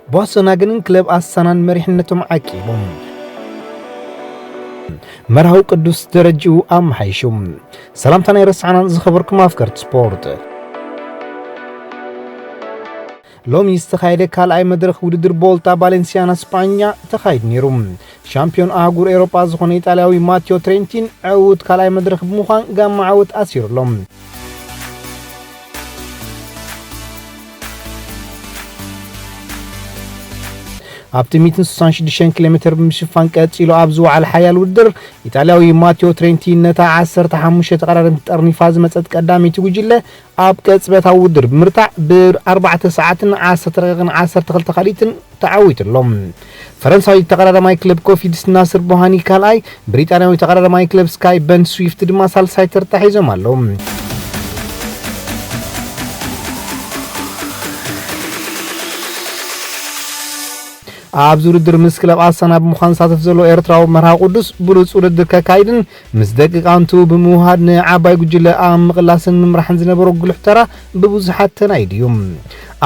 ቦስተን ሃገንን ክለብ ኣሳናን መሪሕነቶም ዓቂቦም። መርሃዊ ቅዱስ ደረጅኡ ኣመሓይሹ። ሰላምታ ናይ ረስዓናን ዝኸበርኩም ኣፍቀርቲ ስፖርት። ሎሚ ዝተኻየደ ካልኣይ መድረኽ ውድድር ቦልታ ባሌንሲያና ስጳኛ ተኻይዱ ነይሩ። ሻምፒዮን ኣህጉር ኤውሮጳ ዝኾነ ኢጣልያዊ ማቴዮ ትሬንቲን ዕዉት ካልኣይ መድረኽ ብምዃን ጋማ ዓወት ኣሲሩ ኣሎ። ኣብቲ ሚእትን ስሳን ሽዱሽተን ኪሎ ሜትር ብምሽፋን ቀጺሉ ኣብ ዝወዓለ ሓያል ውድድር፣ ኢጣልያዊ ማቴዎ ትሬንቲን ነታ ዓሰርተ ሓሙሽተ ተቐዳደምቲ ጠርኒፋ ዝመጸት ቀዳመይቲ ጉጅለ ኣብ ቅጽበታዊ ውድድር ብምርታዕ ብኣርባዕተ ሰዓትን ዓሰርተ ደቂቕን ዓሰርተ ክልተ ካልኢትን ተዓዊቱ ኣሎ። ፈረንሳዊ ተቐዳዳማይ ክለብ ኮፊድስ ናስር ቦሃኒ ካልኣይ፣ ብሪጣንያዊ ተቐዳዳማይ ክለብ ስካይ በን ስዊፍት ድማ ሳልሳይ ተርታ ሒዞም ኣለዉ። ኣብዚ ውድድር ምስ ክለብ ኣሳና ብምዃን ዝሳተፍ ዘሎ ኤርትራዊ መርሃ ቅዱስ ብሉጽ ውድድር ከካይድን ምስ ደቂ ቃንቱ ብምውሃድ ንዓባይ ጉጅለ ኣብ ምቕላስን ምምራሕን ዝነበሮ ጉልሕ ተራ ብብዙሓት ተናይዱ እዩ።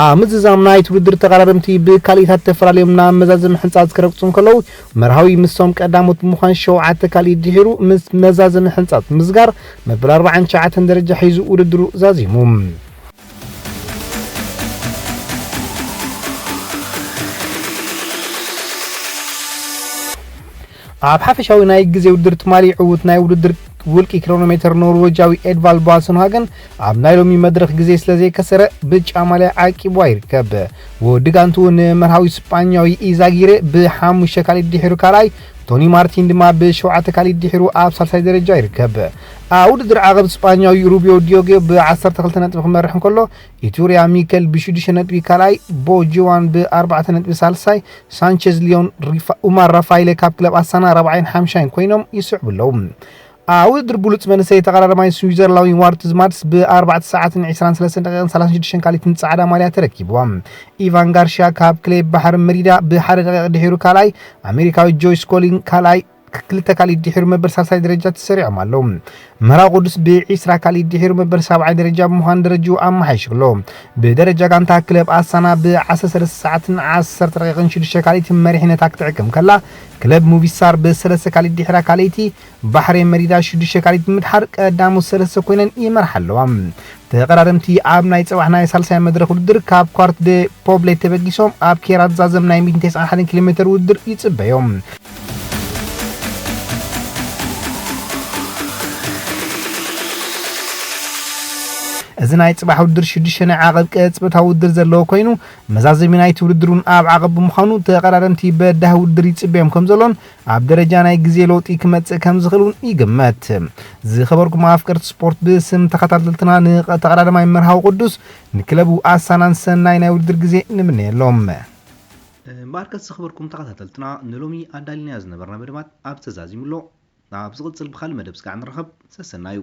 ኣብ ምዝዛም ናይቲ ውድድር ተቐዳደምቲ ብካልኢታት ተፈላለዮም ናብ መዛዘሚ ሕንጻት ክረግጹ እንከለዉ፣ መርሃዊ ምስቶም ቀዳሞት ብምዃን ሸውዓተ ካልኢት ድሒሩ ምስ መዛዘሚ ሕንጻት ምስጋር መበል ኣርባዓን ትሽዓተን ደረጃ ሒዙ ውድድሩ ዛዚሙ። ኣብ ሓፈሻዊ ናይ ግዜ ውድድር ትማሊ ዕዉት ናይ ውድድር ውልቂ ኪሎሜተር ኖርዌጃዊ ኤድቫል ቧሰንሃገን ኣብ ናይ ሎሚ መድረኽ ግዜ ስለ ዘይከሰረ ብጫ ማልያ ዓቂብዋ ይርከብ። ወዲ ጋንቱ ንመርሃዊ ስጳኛዊ ኢዛጊሬ ብሓሙሽተ ካልኢት ድሒሩ ካልኣይ፣ ቶኒ ማርቲን ድማ ብሸውዓተ ካልኢት ድሒሩ ኣብ ሳልሳይ ደረጃ ይርከብ። ኣብ ውድድር ዓቐብ ስጳኛዊ ሩቢዮ ዲዮጎ ብዓሰርተ ክልተ ነጥቢ ክመርሕ እንከሎ፣ ኢቱርያ ሚከል ብሽዱሽተ ነጥቢ ካልኣይ፣ ቦ ጆዋን ብኣርባዕተ ነጥቢ ሳልሳይ፣ ሳንቸዝ ሊዮን ሪፋ-፣ ኡማር ራፋይለ ካብ ክለብ ኣሳና ራብዓይን ሓምሻይን ኮይኖም ይስዕቡ ኣለዉ። ኣብ ውድድር ብሉጽ መንእሰይ ተቐዳዳማይ ስዊዘርላዊ ዋርትዝ ማትስ ብኣርባዕተ ሰዓትን ዕስራን ሰለስተን ደቂቕን ሰላሳን ሽዱሽተን ካልኢትን ጻዕዳ ማልያ ተረኪብዋ። ኢቫን ጋርሽያ ካብ ክለብ ባሕሪ መሪዳ ብሓደ ደቂቕ ድሒሩ ካልኣይ፣ ኣሜሪካዊ ጆይስ ኮሊን ካልኣይ፣ ክልተ ካልኢት ድሒሩ መበል ሳልሳይ ደረጃ ተሰሪዖም ኣለዉ። መርሃዊ ቅዱስ ብዒስራ ካልኢት ድሒሩ መበል ሳብዓይ ደረጃ ብምዃን ደረጃኡ ኣመሓይሹ ኣሎ። ብደረጃ ጋንታ ክለብ ኣሳና ብዓሰርተ ሰለስተ ሰዓትን ዓሰርተ ደቂቕን ሽዱሽተ ካልኢትን መሪሕነታ ክትዕቅም ከላ፣ ክለብ ሙቪስታር ብሰለስተ ካልኢት ድሒራ ካልኣይቲ፣ ባሕሬን መሪዳ ሽዱሽተ ካልኢት ብምድሓር ቀዳሞት ሰለስተ ኮይነን ይመርሓ ኣለዋ። ተቐዳደምቲ ኣብ ናይ ጽባሕ ናይ ሳልሳይ መድረኽ ውድድር ካብ ኳርት ደ ፖብሌ ተበጊሶም ኣብ ኬራ ዝዛዘም ናይ ሚእትን ተስዓን ሓደን ኪሎ ሜተር ውድድር ይጽበዮም። እዚ ናይ ጽባሕ ውድድር ሽዱሽተ ናይ ዓቐብ ቅጽበታዊ ውድድር ዘለዎ ኮይኑ፣ መዛዘሚ ናይቲ ውድድር እውን ኣብ ዓቐብ ብምዃኑ፣ ተቐዳደምቲ በዳሂ ውድድር ይጽበዮም ከም ዘሎን ኣብ ደረጃ ናይ ግዜ ለውጢ ክመጽእ ከም ዝኽእል እውን ይግመት። ዝኸበርኩም ኣፍቀርቲ ስፖርት፣ ብስም ተኸታተልትና ንተቐዳዳማይ መርሃዊ ቅዱስ፣ ንክለቡ ኣሳናን ሰናይ ናይ ውድድር ግዜ ንምነየሎም። እምበኣርከስ ዝኸበርኩም ተኸታተልትና፣ ንሎሚ ኣዳሊናዮ ዝነበርና መደባት ኣብ ተዛዚሙ ኣሎ። ኣብ ዝቕጽል ብኻልእ መደብ ስጋዕ ንረኸብ። ሰሰናዩ።